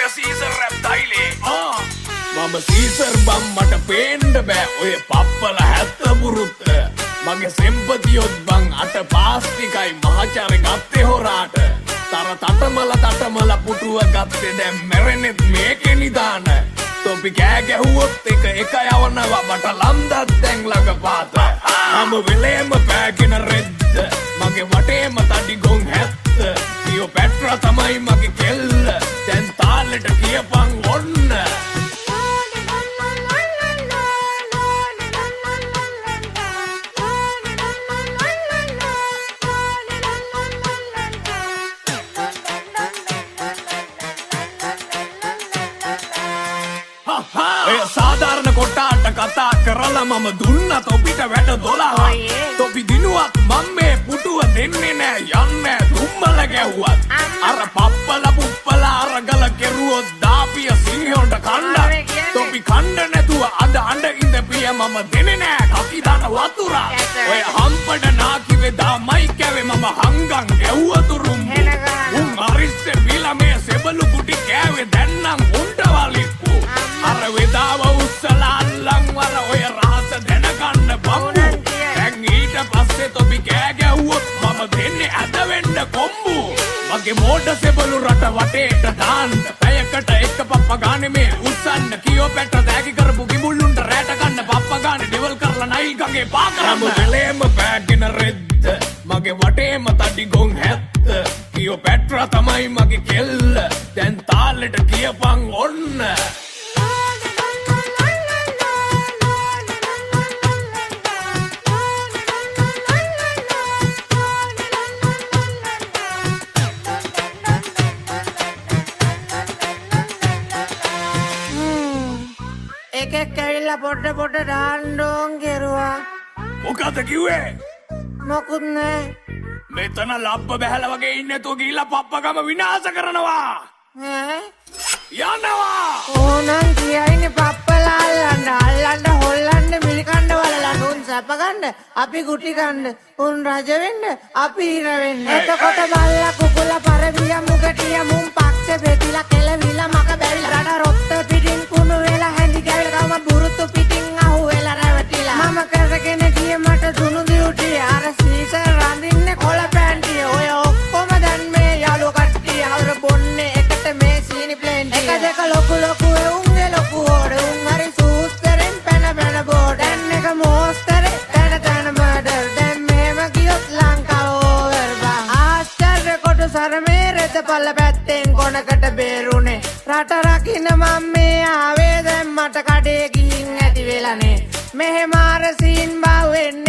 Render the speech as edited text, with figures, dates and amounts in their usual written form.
ඔය Caesar rap ටයිලේ. මම Caesar බම්, මට පේන්න බෑ ඔය පප්පල හැත්ත බුරුත්ත. මගේ සෙම්පතියොත් බං අට පාස් ටිකයි මහචාරේ ගත්තේ හොරාට. තර තටමල තටමල පුටුව ගත්තේ, දැන් මැරෙන්නෙත් මේකේ නිදාන. තොපි කෑ ගැහුවොත් එක එක යවනවා මට ලන්දත් දැන් ළඟ පාත. හැම වෙලේම පෑගෙන රෙද්ද, මගේ වටේම තඩි ගොන් 70. කියෝ පැට්‍රා තමයි මගේ කෙල්ල, දැන් තාලෙට කියපන් ඔන්න. ඔය සාධාරණ කොටාට කතා කරලා මම දුන්න තොපිට වැඩ 12. තොපි දිනුවත් මං මේ පුටුව දෙන්නේ නෑ, යන්නේ දුම්මල ගැහුවත්. අර පප්පල පුප්පල අරගල කෙරුවොත් දාපිය සිංහයොන්ට කණ්ඩ. තොපි කණ්ඩ නැතුව අද අඬ ඉඳ පිය, මම දෙන්නේ නෑ කකි දාන වතුර. ඔය හම්පඩ නාකිවේ දාමයි කැවේ, මම හංගන් ගැහුව තුරුම්බු. උන් අරිස්සේ බීලා මේ සෙබලු කුටි කෑවේ, දැන් නම් උන්ට වලිප්පු. අර වෙදාව උස්සලා අල්ලන් වර ඔය රහස දැනගන්න බම්බු. දැන් ඊට පස්සේ තොපි කෑ ගැහුවොත් මම දෙන්නේ ඇද වෙන්න කොම්බු. මගේ මෝඩ සෙබලු රට වටේට දාන්න, පැයකට එක පප්ප ගානේ මේ උස්සන්න. කියෝ පැට්‍ර තෑගි කරපු කිඹුල්ලුන්ට රැට ගන්න, පප්ප ගානේ ඩෙවල් කරලා නයිල් ගඟේ පා කරන්න. හැම වෙලේම පෑගෙන රෙද්ද, මගේ වටේම තඩි ගොන් 70. කියෝ පැට්‍රා තමයි මගේ කෙල්ල, දැන් තාලෙට කියපන් ඔන්න. එකෙක් ඇවිල්ලා පොඩ පොඩ දාන්න ඕන් කෙරුවා. මොකද කිව්වේ? මොකුත් නෑ. මෙතන ලබ්බ බැහැලා වගේ ඉන්නේ නැතුව ගිහිල්ලා පප්පගම විනාශ කරනවා. ඈ? යනවා. ඕනං කියයිනේ පප්පලා අල්ලන්න අල්ලන්න හොල්ලන්න මිරිකන්න වලලන්න. උන් සැප ගන්න අපි ගුටි ගන්න, උන් රජ වෙන්න අපි හිර වෙන්න. එතකොට බල්ලා කුකුලා පරවිය මුගටිය මුන් පක්ෂ බෙදිලා කෙලවිලා මක බැවිලා රට රොත්ත පිටින් කුණු වෙලා හැඳි ගැවිලා තවම බුරුතු පිටින් අහු වෙලා රැවටිලා. මම කරගෙන ගියේ මට දුනු ඩියුටිය, අර සීසර් රඳින්නේ කොළ පැන්ටිය. ඔය ඔක්කොම දැන් මේ යාළුවෝ කට්ටිය අවුර බොන්නේ එකට මේ සීනි ප්ලේන්. එක දෙක ලොකු ලොකු එවුන්ගේ ලොකු හෝඩ, උන් හරි සූස්තරෙන් පැන පැන බෝඩ. දැන් එක මෝස්තරේ තැන තැන මර්ඩර්, දැන් මෙහෙම ගියොත් ලංකාව ඕවර් බං. ආශ්චර්ය කොටු සරමේ රෙද පල්ල පැත්තෙන් කොනකට බේරුනේ. රට රකින්න මං මේ ආවේ, දැන් මට කඩේ ගිහින් ඇති වෙලානේ. මෙහෙම අර සීන් බා වෙන්නේ.